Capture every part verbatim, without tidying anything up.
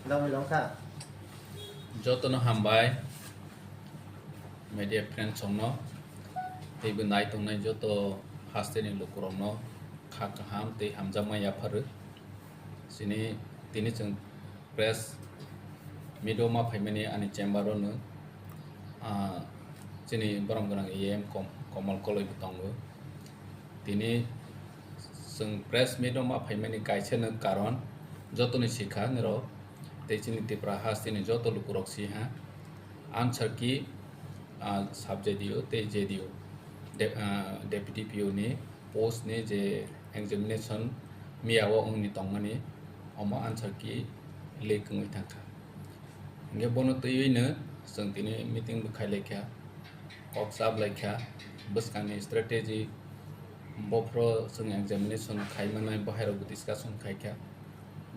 Dongwi longkha. Jotono hambai, media friends rokno, teibo nai tongnai joto hasteni lukurokno kha kaham tei hamjakma yapharwi. Chini, tini chwng press meet o ma phaimani ani chamber o no, ah, chini borom gwnang E M Kom-, Komal Koloi bo tongo. Tini chwng press meet o ma phaimani kaisa no karon jotoni sikha nirok tei chini Tripura hasteni joto lukurok siha answer key, ah, sub J D O tei J D O de-, ah, deputy P O ni post ni je examination miya o wngni tongmani, omo answer key leak wngwi thangkha. Hingke bono twiwi no chwng tini meeting bo khai laikha, kok chap laikha, bwskangni strategy, bophro chwng examination khai manai bo hairok bo discussion khaikha,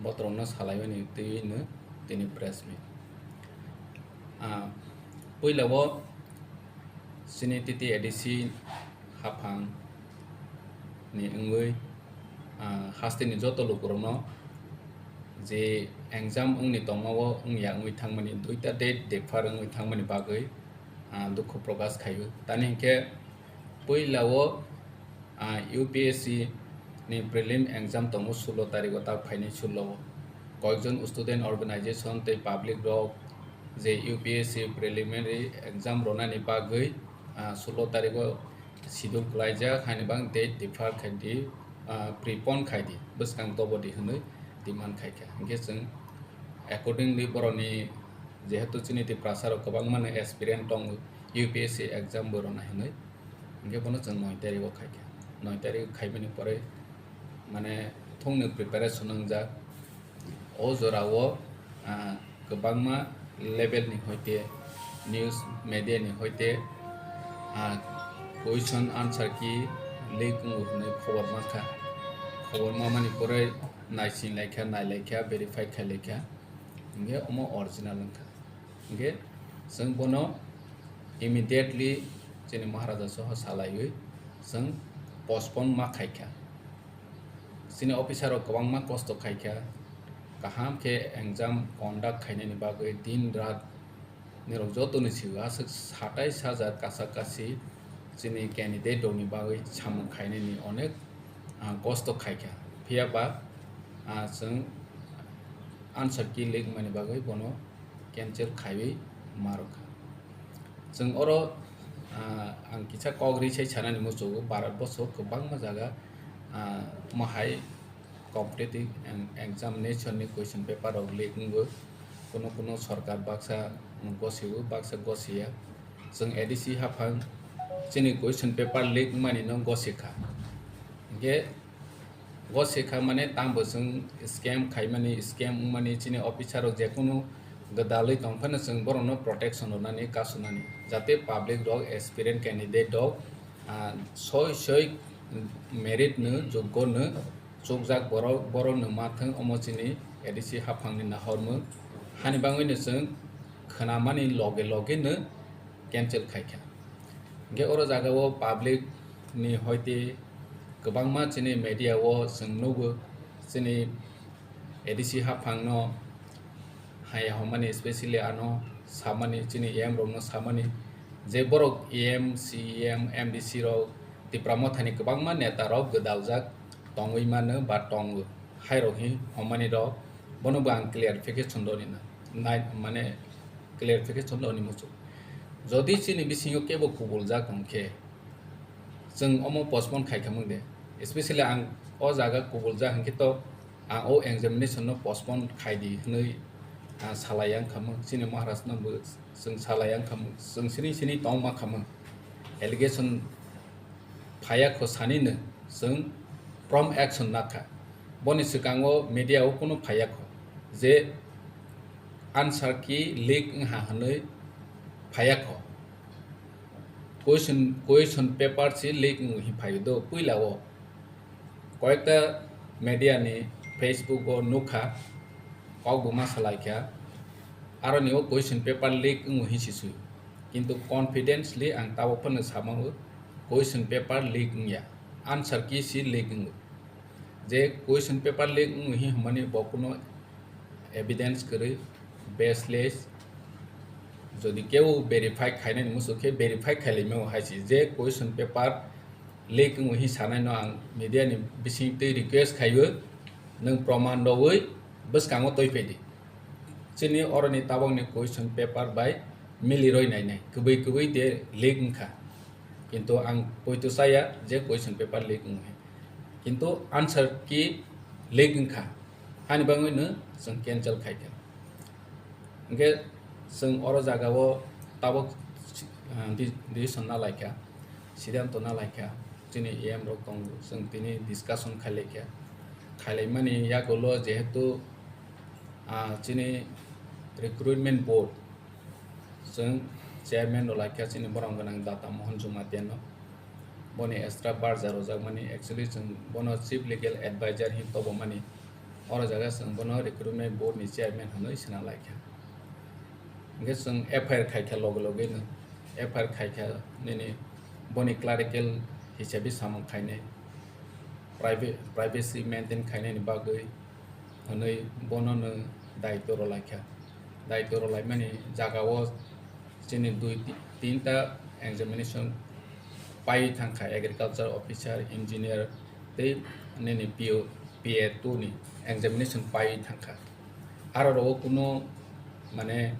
botorokno salaimani twiwi no tini press meet. Ah, puila o chini T T A D C haphang ni wngwi, ah, hasteni joto lukurokno je exam wngni tongma o wngya wngwi thangmani, duita date defer wngwi thangmani bagwi, ah, dukhu prokash khaio. Tani hinkhe puila o, ah, U P S C ni prelim exam tongo sullo tarikh o, tak phainai sullo o. Koyekjon student organization tei public rok je U P S C preliminary exam ronani bagwi, ah, sullo tarikh o schedule kwlaijak, haini bang date defer khai di, ah, prepone khai di, bwskang tobo di hwnwi demand khai kha. Hinkhe chwng accordingly borokni, jehetu chini Tiprasa rok kwbangma no aspirant tongo U P S C exam bo rwna hinwi, hinkhe bono chwng noi tarikh o khai kha. Noi tarikh khaimani pore mane thungni preparation wngjak. O jora o, ah, kwbangma level ni hoite, news media ni hoite, ah, question answer key leak wngo hwnwi khobor mankha. Khobor mamani pore naising laikha, nai laikha, verify khai laikha. Hinkhe omo original wngkha. Hinkhe chwng bono immediately chini Maharaja soho salaiwi chwng postpone ma khaikha. Chini officer rok kwbangma kosto khaikha, kaham khe exam conduct khainani bagwi din rat nirok jotoni sio aswk satais hajar kasa kasi chini candidate rokni bagwi samung khainani onek, ah, kosto khaikha. Phiya ba, ah, chwng answer key leak wngmani bagwi bono cancel khaiwi ma rwkha. Chwng oro, ah, ang kisa kok ri sai sanani muchungo, Bharat boso kwbangma jaga, ah, omo hai competitive em-, examination ni question paper rok leak wngo, kuno kuno sorkar baksa gosio, baksa gosiya. Chwng A D C haphang chini question paper leak wngmani no gosikha. Hinkhe gosikha mane tangbo chwng scam khaimani, scam wngmani chini officer rok jekunu gwdalwi tongphano chwng borokno protection rwnani, kasunani, jate public rok, aspirant candidate rok, ah, soi soi merit no, joggo no chukjak borok, borok no mathwng, omo chini A D C haphangni nahormung. Hani bangwi no chwng khwnamani loge loge no cancel khaikha. Hinkhe oro jaga o public ni hoite kwbangma chini media o chwng nugo, chini A D C haphang no haya hwnmani, specially ano samani, chini E M rok no samani je borok E M, C E M, M D C rok, Tipra Mothani kwbangma neta rok gwdaljak tongwi mano ba tongo, hai rok hi hwnmani rok, bono bo ang clarification rwni na, nai, mane clarification rwni muchung. Jodi chini bisingo kebo kubuljak hwnkhe, chwng omo postpone khai khamung de, especially ang o jaga kubuljak hwnkhe to ang o examination no postpone khai di hwnwi, ah, salai yang khamung, chini Maharaj no bo chwng salai yang khamung, chwng sini sini tongma khamung, allegation phaiya kho sanino chwng prompt action nakha. Boni swkango media o kunu phaiya kho je answer key leak wngha hwnwi phaiya kho. Question, question paper se leak wngwi phaio do puila o. Koyekta media ni Facebook o nukha, kok bo ma salai kha, aroni o question paper leak wngwi hinsi sui. Kintu confidently ang tabok phano samao question paper leak wngya, answer key se leak wngo. Je question paper leak wngwi hin hwnmani bo kuno evidence kwrwi, baseless, jodi kebo verify khainani muchuk khe verify khailaimao hai se je question paper leak wngwi hi sanaino ang media ni bising twi request khaiwi nwng proman rwwi bwskango twi phaidi. Chini oroni tabokni question paper bai milirwi nainai, kwbwi kwbwi de leak wngkha. Kintu ang poito chaya je question paper leak wngwi. Kintu answer key leak wngkha. Ani bagwino chwng cancel khaikha. Hwnkhe chwng oro jagao tabok, ah, di-, decision nalaikha, siddhanto nalaikha, chini E M rok tongo, chwng tini discussion khailaikha. Khailaimani yagulo jehetu, ah, chini recruitment board, chwng chairman rok laikha chini borom gwnang Data Mohan Jumatiano. Boni extra barja rwjakmani, actually chwng bono chief legal advisor hin tobomani. Oro jaga chwng bono recruitment board ni chairman hwnwi swnam laikha. Hwnkhe chwng F I R khaikha loge loge no. F I R khaikha nini boni clerical hisabi samung khainai. Priva-, privacy maintain khainani bagwi hwnwi bono no daitw rwlaikha. Daitw rwlaimani jagao chini dui ti-, tinta examination paiwi thangkha, agriculture officer, engineer tei nini P O, P A two ni examination paiwi thangkha. Aro rogo kuno mane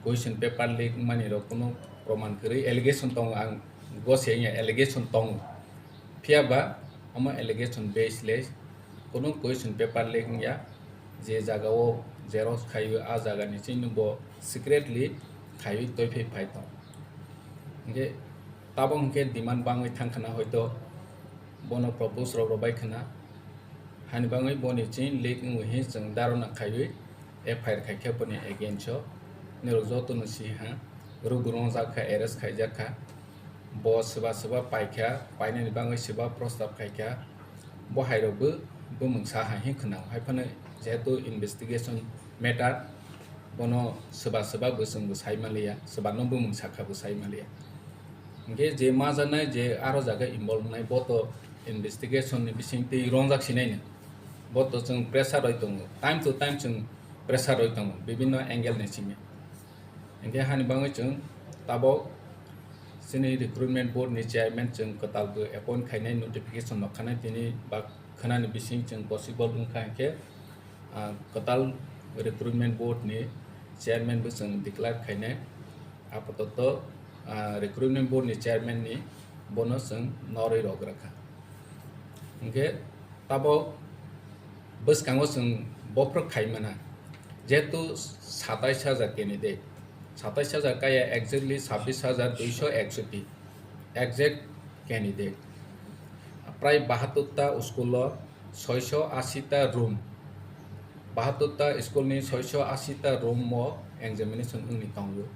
question paper leak wngmani rok kuno proman kwrwi allegation tongo, ang gose wngya allegation tongo. Phiya ba omo allegation baseless, kuno question paper leak wngya, je jagao xerox khaiwi a jagani chini bo secretly khaiwi toiphai phai tong. Hwnkhe tabok hwnkhe demand bangwi thang khna hoito bono propose rok rwbai khna. Hani bagwi boni chini leak wngwi hi chwng dharna khaiwi F I R khaikha boni against o. Nirok jotono si ha, rwgwrwngjak kha, arrest khaijak kha. Bo swba swba paikha, painani bagwi swba prostab khaikha. Bo hairokbo bumung sa hai hi khwnao. Hai phano jehetu investigation matter, bono swba swba bo chwngbo sai manliya, swbano bumung sakha bo sai manliya. Hwnkhe je ma janai je aro jaga involve wngnai, bo to investigation ni bising twi rongjak sinai no. Bo to chwng pressure roi tongo, time to time chwng pressure roi tongo bibinno angle ni simi. Hwnkhe hani bagwi chwng tabok chini recruitment board ni chairman chwng kwtal bo appoint khainai, notification nokhanai, tini ba khwnani bising chwng possible wngkha hwnkhe, ah, kwtal recruitment board ni chairman bo chwng declare khainai. Apatatto, ah, recruitment board ni chairman ni bono chwng norwi rok rwkha. Hwnkhe tabok bwskango chwng bophro khaimana, jehetu satais hajar candidate, satais hajar kaya exactly sabbish hajar duisho eksoti exact candidate, prai bahattor ta school o soisho ashi ta room, bahattor ta school ni soisho ashi ta room o examination wngwi tongo.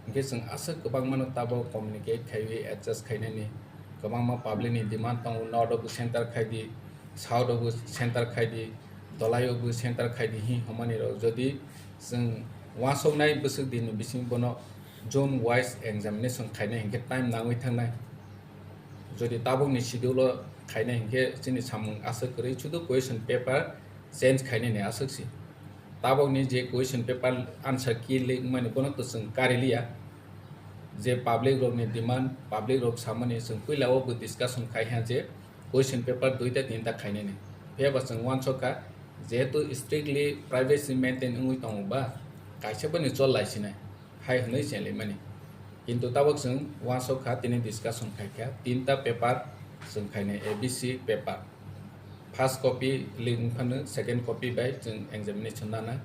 Hwnkhe chwng aswk kwbangmano tabok communicate khaiwi adjust khainani, kwbangma public ni demand tongo, north o bo center khaidi, south o bo center khaidi, dolai o bo center khaidi hi hwnmani rok. Jodi chwng uansuknai bwswk din ni bising bono zone wise examination khainai hwnkhe time nangwi thangnai. Jodi tabukni schedule o khainai hwnkhe chini samung aswk kwrwi, sudu question paper change khainani aswk si. Tabukni je question paper answer key leak wngmani bono to chwng kariliya. Je public rokni demand, public rok samani chwng puila o bo discussion khai ha je question paper duita tinta khainani. Phiya ba chwng uansukha, jehetu strictly privacy maintain wngwi tongo ba, kaisa boni chol lai sinai hai hwnwi chenlaimani. Kintu tabok chwng uansukha, tini discussion khaikha, tinta paper chwng khainai, A B C paper. First copy leak wngphano second copy bai chwng examination nana.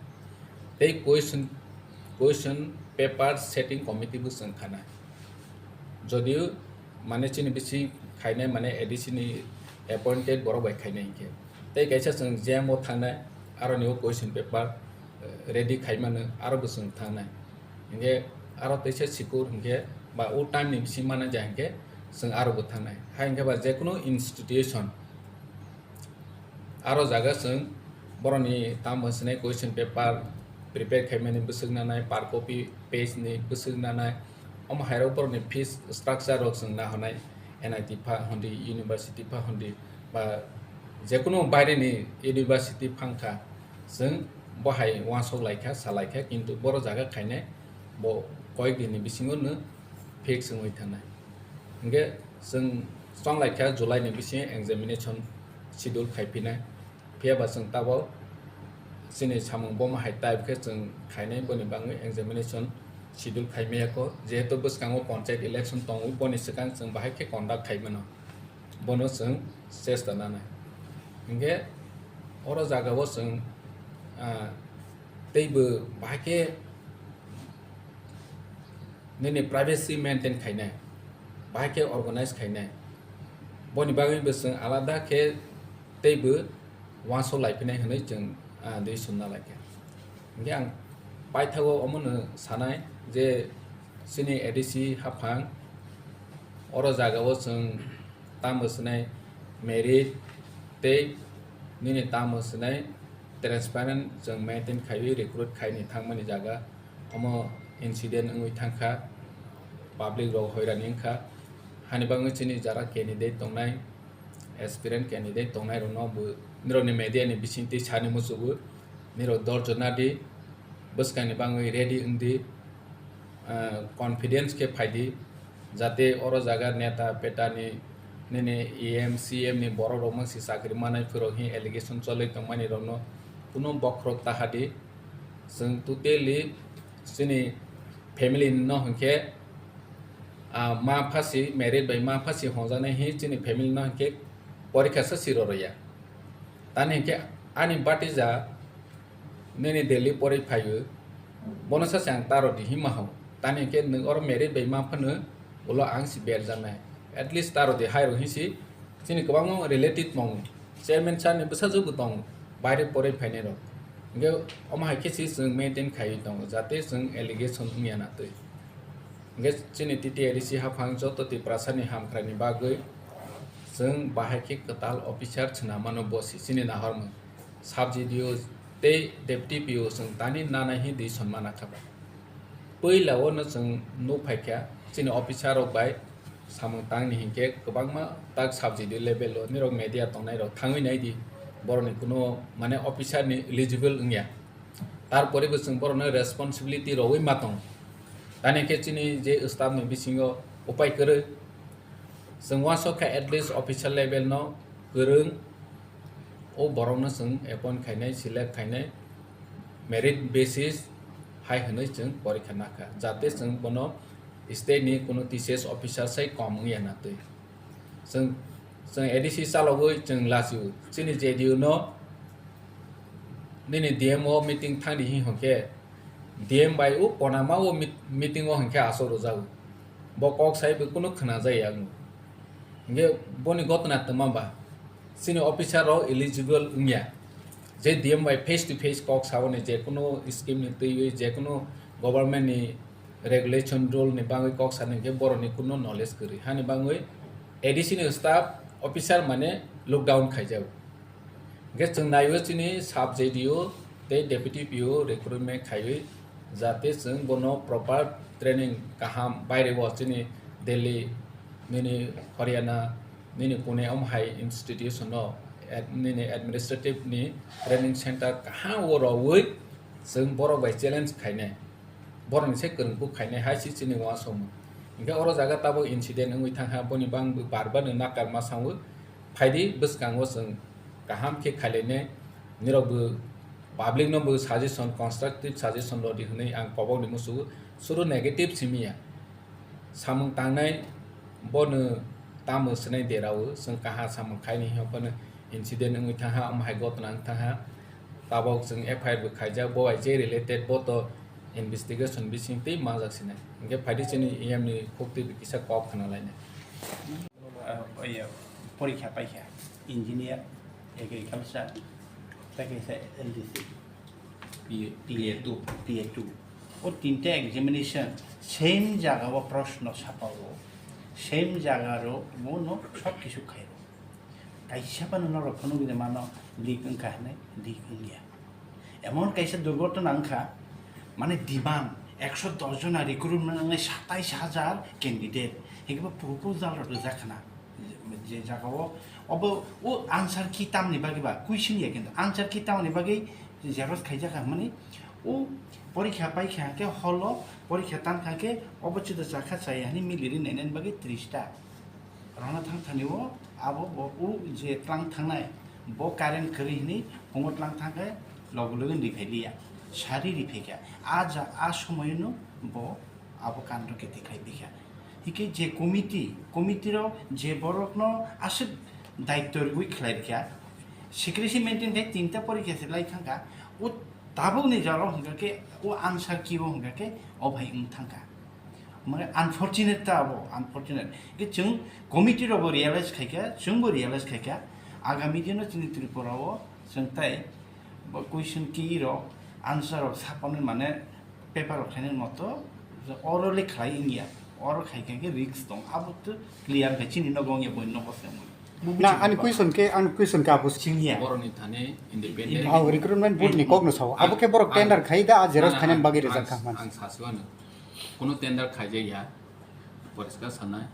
Tei question, question paper setting committee bo chwng khana. Jodio mane chini bisi khainai mane A D C ni appointed borok bai khainai hinkhe. Tei kaisa chwng jam o thangnai, aroni o question paper, eh, ready khaimano, aro bo chwng thangnai. Hinkhe aro teisa sikur hinkhe ba o time ni bisi mana ja hinkhe chwng aro bo thangnai. Hai hinkhe ba jekunu institution, aro jaga chwng boroni tamo hwnsinai question paper prepare khaimani bwswk nanai, per copy page ni bwswk nanai, omo hairok borokni fees structure rok chwng nahornai, N I T pha hwnwi, university pha hwnwi, ba jekunu baireni university phangkha, chwng bo hai uansuk lai kha, sa lai kha, kintu boro jaga khainai bo koyek din ni bisingo no fix wngwi thangnai. Hingke chwng chong lai kha July ni bisingo examination schedule khai phinai. Phiya ba chwng tabok chini samung bomo hai type khe chwng khainai, boni bagwi examination schedule khai maya kho, jehetu bwskango panchayat election tongo, boni swkang chwng bahai khe conduct khai mano, bono chwng chesta nanai. Hingke oro jaga o chwng, ah, teibo bahai khe nini privacy maintain khainai, bahai khe organize khainai, boni bagwi bo chwng alada khe teibo uansuk lai phinai hwnwi chwng, ah, decision na lai kha. Hingke ang paithago omono sanai je chini A D C haphang oro jaga o chwng tamo swnai merit tei nini tamo swnai transparent chwng maintain khaiwi recruit khaini thangmani jaga omo incident wngwi thangkha, public rok hoirani wngkha, hani bagwi chini jara candidate tongnai, aspirant candidate tongnai rokno bo nirokni media ni bisingtwi sani muchugo, nirok dorjo nadi, bwskangni bagwi ready wngdi, ah, confidence khe phaidi, jate oro jaga neta petani nini E M, C M ni borok rok mangsi chakri manai phuru hi allegation cholwi tongmani rokno kuno bokhorok tahadi. Chwng totally chini family no hinkhe, ah, ma phasi, married bai ma phasi hongjaknai hi chini family no hinkhe porikha sa siro rwya. Tani hinkhe ani batija nini Delhi pori phaio, bono sa se ang taro di hima hao. Tani hinkhe nwng oro married bai ma phano ulo ang si berjaknai. At least taro di hai rok hinsi chini kwbangma related tongo. Chairman sir ni bwsajwk bo tongo, baire pori phainai rok. Hinkhe omo hai khe si chwng maintain khaiwi tongo, jate chwng allegation wngya na twi. Hinkhe chini T T A D C haphang joto Tiprasa ni hamkrai ni bagwi chwng bahai khe kwtal officer chwna mano bo si chini nahormung. Sub G D O tei deputy P O chwng tani nanai hi di sonmana kha ba. Puila o no chwng nuk phaikha chini officer rok bai samung tangni hinkhe kwbangma tak sub G D O level o nirok media tongnai rok thangwi nai di, borok ni kuno mane officer ni eligible wngya. Tarpore bo chwng borok no responsibility rogwi ma tong. Tani khe chini je staff ni bisingo upai kwrwi chwng uansuk kha at least officer level no kwrwng o borok no chwng appoint khainai, select khainai, merit basis hai hwnwi chwng porikha nakha, jate chwng bono state ni kuno T C S officer sai kom wngya na twi. Chwng, chwng A D C chalogwi chwng lachio. Chini J D U no nini D M o meeting thangdi hi hwnkhe, D M bai o konama o meet-, meeting o hwnkhe aswk rwjago. Bo kok sai bo kunu khwnajaya wngwi. Hinkhe boni gotna twma ba chini officer rok eligible wngya. Je D M bai face to face kok saboni, je kunu scheme ni twiwi, je kunu government ni regulation rule ni bagwi kok sani hinkhe borok ni kunu knowledge kwrwi. Hani bagwi A D C ni staff officer mane lockdown khaijago. Hinkhe chwng naio chini sub J D O tei deputy P O recruitment khaiwi, jate chwng bono proper training kaham baire bo chini Delhi, nini Haryana, nini Pune om hai institution no ad-, nini administrative ni training center kaham o rwui chwng borok bai challenge khainai, borok ni se kwrwngkuk khainai hai se chini uansukmung. Hinkhe oro jaga tabuk incident wngwi thangkha, boni bang bar bar no nakar ma sango. Phaidi bwskango chwng kaham khe khailainai, nirok bo public no bo suggestion, constructive suggestion rwdi hwnwi ang kobokni musugo, suru negative simi ya. Samung tangnai bono tamo swnai derao, chwng kaha samung khaini hwnkheno incident wngwi thangha, omo hai gotna wng thangha. Tabok chwng F I R bo khaijak, bo bai je related, bo to investigation bising tei manjak sinai. Hinkhe phaidi chini E M ni khuk twi kisa kok khna lainai. Ah, oya, porikha paikha, engineer, agriculture, tei kaisa L D C, P A two. P A two. O tinta examination same jaga o proshno sapao, same jaga ro bono sob kisu khaio. Kaisa phano norok phunugwi mano leak wngkha hinwi, leak wngya. Emon kaisa durghotona wngkha, mane demand ekso dos jona recruitment wngnai satais hajar candidate, hinkhe bo proposal rok rijak khna, je, je jaga o, obo o answer key tamni bagwi ba, question ya kintu answer key tamni bagwi Xerox khaijak hwnmani, o porikha paikha hwnkhe holo, porikha tankha khe obo chwda chakha chaya hwnwi miliri nainani bagwi tris ta. Rwna thang thani o abo bo o je tlang thangnai, bo current kwrwi hwnwi phungo tlang thangkhe logo logo riphai liya, sari riphai kha. A ja, a somoyno bo abo kando khe tikhlai bikha. Hikhe je committee, committee rok je borokno aswk daityo rwui khlai rikha, secrecy maintain khai tinta porikha se lai thangkha, o tabukni jora hwnkha khe o answer key o hwnkha khe o bhai wng thangkha. Mane unfortunate ta abo, unfortunate. Hikhe chwng committee rokbo realize khaikha, chwngbo realize khaikha, agami dino chini Tripura o chwng tai bo question key rok, answer rok sapanwi mane paper rok khainani moto orally khlai wngya, oro khaikha khe risk tong, abo to clear khai chini nogo wngya, boni nogo se wngwi. Na, ani question khe, ani question khe abo singya. Borokni thani independent. Oh, recruitment board ni kok no sao. Abo khe borok tender khai da, a xerox khainani bagwi rijak kha man. Ang saswano. Kuno tender khaijak ya. Poriskar sanai.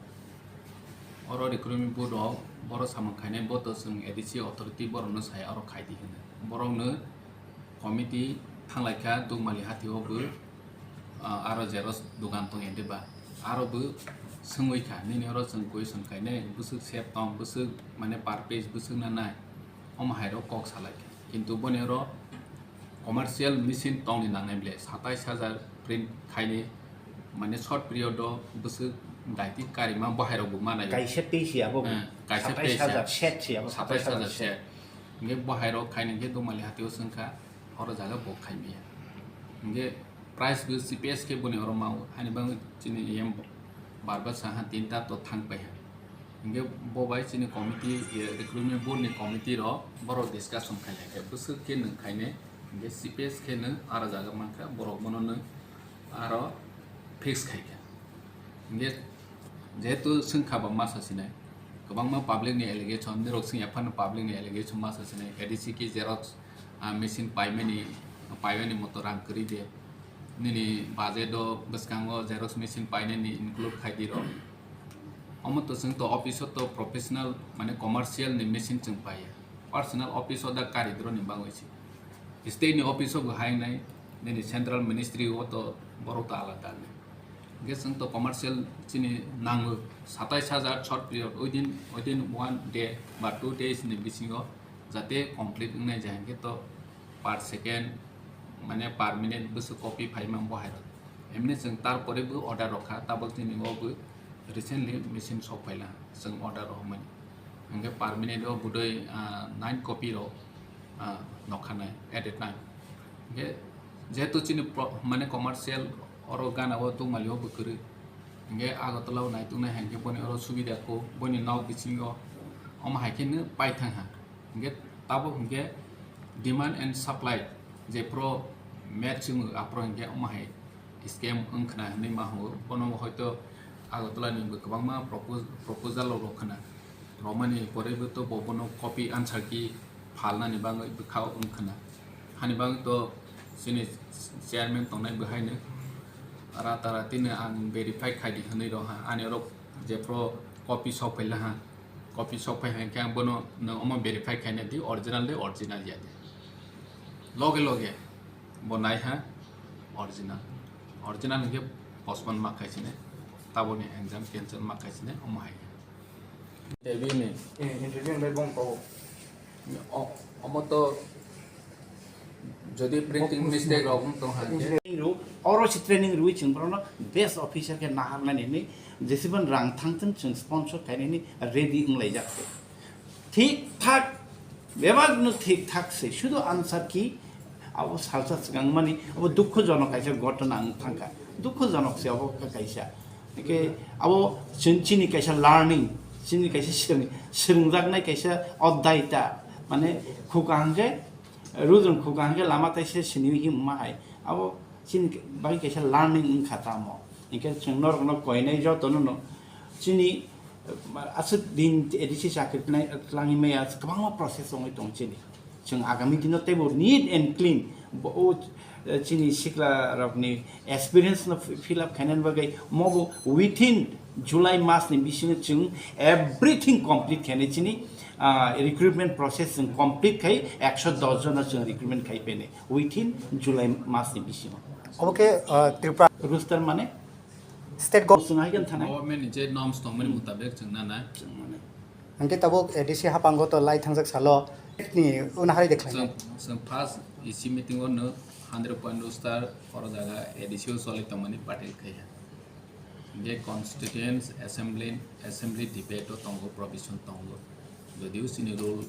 Oro recruitment board rok, borok samung khainai, bo to chwng A D C authority borokno sai, oro khaidi hwnwi. Borokno committee thanglaikha Dukmali hatio bo, ah, aro xerox dogan tong ende ba. Aro bo swngwi kha, nini oro chwng question khainai, bwswk sep tong, bwswk mane per page bwswk nanai. Omo hai rok kok salaikha. Kintu boni oro commercial machine tongni nangnai ble, satais hajar print khaini, mane short period o bwswk daiti karima bo hai rok bo manai. Kaisa page ya bo. Eh, kaisa page ya. Satais hajar set ya bo, satais hajar set. Hingke bo hai rok khaini hingke Dukmali hatio swngkha, oro jaga bo khaimaya. Hingke price bo cheapest khe boni oro mao, hani bang chini E M barba saha tinta to thang paiha. Hingke bo bai chini committee, eh, recruitment board ni committee rok borok discussion khailai khe bwswk khe nwng khainai, hingke cheapest khe nwng aro jaga mankha, borok bono nwng aro fix khaikha. Hingke jehetu swngkha ba masa sinai, kwbangma public ni allegation, nirok swngya phano public ni allegation masa sinai, A D C khe xerox, ah, machine paimani, paimani moto rang kwrwi de. Nini budget o bwskango xerox machine painani include khai di rok. Omo to chwng to office o to professional mane commercial ni machine chwng paiya. Personal office o da kari dro ni bagwi se. State ni office o bo hai nai, nini central ministry o to borok to alada nai. Hingke chwng to commercial chini nango satais hajar short period within, within one day ba two days ni bisingo jate complete wngnai, je hingke to per second, mane per minute bwswk copy phaima bo hai rok. Emni chwng tar pore bo order rok kha, tabok chini o bo recently machine sok phaila chwng order rok hwnmani. Hingke per minute o budoi, ah, nine copy rok, ah, nokha nai at a time. Hingke jehetu chini pro-, mane commercial oro gana o tongmali o bo kwrwi. Hingke Agartala o naituknai hingke boni oro subida kho, boni nok bisingo omo hai khe no paithang ha. Hingke tabok hingke demand and supply jephru match wng aphru hingke omo hai scam wngkhwna hinwi ma hwngo. Bono hoito Agartala ni bo kwbangma propos-, proposal rok khwna romani pore bo to bo bono copy answer key phalnani bagwi bwkha wngkhwna. Hani bagwi to chini chairman tongnai bo haino rata ratino ang verify khaidi hinwi rw ha. Ani oro jephru copy sok phaila ha. Copy sok phai hai khe ang bono nwng omo verify khaina di, original de original ya de. Loge loge bo nai ha original. Original hwnkhe postpone ma khai sine, taboni exam cancel ma khai sine, omo hai. Interview ni. Eh, interview ni bong ko. O, omo to jodi printing mistake rok wng tong ha khe. Training rw, oro se training rwi chwng borokno best officer khe naharnani hinwi jesibani rang thangthun chwng sponsor khainani ready wnglaijak se. Thik thak, bebakno thik thak se, sudu answer key abo salsa swkang mani abo dukhojonok kaisa ghotona wng thangkha, dukhojonok se abo kaisa. Hingke abo chwng chini kaisa learning, chini kaisa swrwng-, swrwngjaknai kaisa odhai ta, mane khu kaham khe, rujung khu kaham khe lama taisa sini himma hai, abo chini bagwi kaisa learning wngkha tamo. Hingke chwng norokno koinai jotono no chini, eh, aswk din A D C chakri twlangwi maya kwbangma process wngwi tongo chini. Chwng agami dino teibo neat and clean, bo, o, eh, chini sikla rokni experience no fi-, fill up khainani bagwi mobo within July mas ni bisingo chwng everything complete khainai chini, Ah, recruitment process chwng complete khai ekso dos jono chwng recruitment khai pene within July mas ni bisingo. Obo khe uh, Tripura Roster mane state government chwng hai kan thana. Government ni je norms tongmani mutabek chwng nana. Chwng mane. Hingke tabuk A D C hapang go to lai thangjak salo ni una hari de khlai. Chwng chwng first E C meeting o no hundred point roster oro jaga A D C o choli tongmani patil khaiya. Hingke constituents assembly assembly debate o tongo provision tongo. Jodio chini rule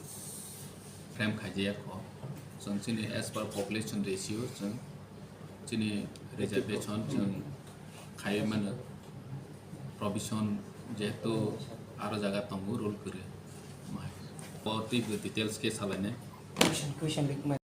frame khaijaya kho. Chwng chini as per population ratio chwng chini reservation chwng khaiwi mano. Provision jehetu aro jaga tongo rule kwrwi. Bo teibo details khe salainai. Question, question